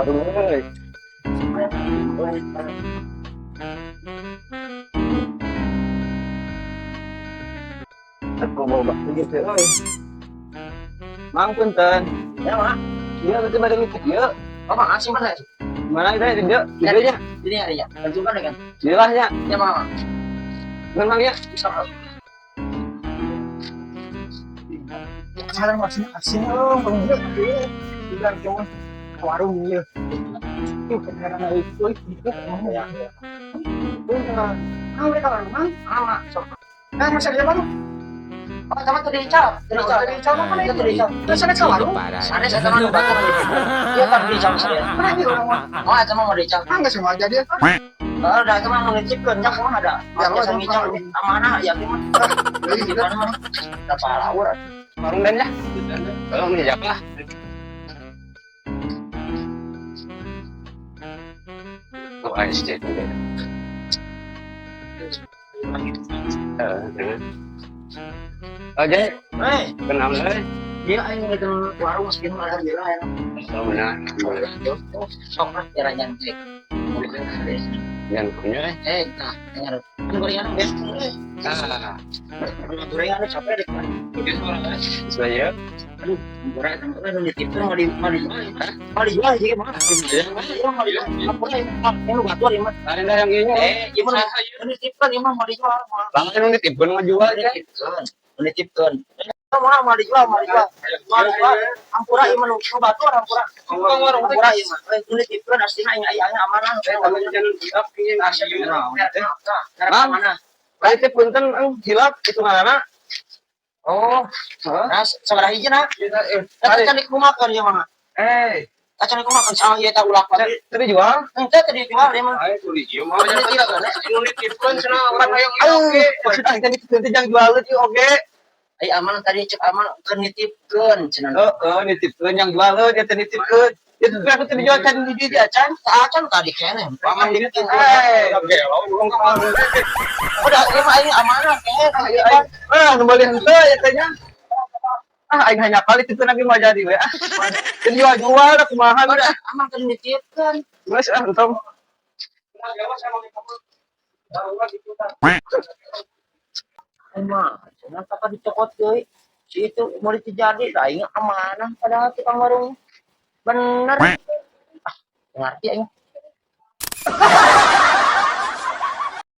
Warung euy. Aku mau bakso gitu euy. Mang, punten. Ya, Mak. Iya, betul pada ngikut ieu. Oh, Mak, asing mana? Mana itu di dieu? Di dieu nya. Ini ada ya. Lanjutkan kan? Di lah nya. Ya, Mak. Nuhun, Mang, ya. Bisa. Sekarang masih asin oh, bang. Bilang cuma ke warung ya. Tuh, karena itu itu ya. Ah, udah ke warung, Mang. Ah, Mak. Sok. Nah, masih ada apa? Oh, sama tuh dicap. Tuh dicap. Tadi dicap apa nih? Itu dicap. Terus ada ke warung. Ada saya teman bakar. Iya, kan dicap saya. Mana ini orang mah? Oh, sama mau dicap. Ah, nggak sengaja dia. Oh, udah itu mah mau nitipkeun, nya kumaha ada. Ya, Mau jasa lo, ngicau amanah ya mah. Jadi Di mana mah? Berapa lawur? Warung dan ya. Tolong dijak lah. Oh, ayo sih. Eh, jadi Eh, kenal euy. dia aing ngitun warung segini alhamdulillah ya. Oh, benar. Sok lah cara nyantik. Jangan punya euy. Eh, nah, dengar. Kan gorengan beres eh. Ah, Gorengan capek deh. saya Aduh, goreng kan nitipkeun mau dijual. Mau dijual sih mah. Iya, mau dijual. Apa ini lu batur ieu mah. Lain dah yang ini. Eh, ieu mah nitipkeun ieu mah mau dijual. Langsung nitipkeun mah jual ya. Nitipkeun. Nitipkeun. Mau mau dijual, mau dijual. Mau dijual. Ampura ieu mah nu batur ampura. Ampura ieu mah. Eh, nitipkeun aslinya aing aing amanah. Mang. Lain teh punten hilap itu ngaranna. Oh, nah, sabaraha hiji na? Eta can dikumakeun ieu mah. Eh, Eta can dikumakeun saha ieu eta ulah pabrik. tadi jual? Henteu tadi dijual ieu mah. Ayo tuli ieu mah. Tadi Nitipkeun cenah urang hayang oge. Maksud aing tadi teu jang jualeun ieu oge. Ai aman tadi cek aman keur nitipkeun cenah. Heeh, nitipkeun yang jualeun ieu teh nitipkeun. Itu aku tadi jual can di dieu acan. Acan tadi keneh. Paman ini eh gelo urang ka warung teh. Udah ieu mah aing amanah keneh. Ah, nu meuli henteu ya teh nya. Ah, aing hanya kali itu lagi mau jadi we. Ah. Jadi jual-jual da kumaha Udah udah. aman keur nitipkeun. Geus ah entong. Emang, cenah kakak dicokot deui. Si itu mau jadi, da aing amanah padahal tukang warung. Bener. Ah, ngerti aing.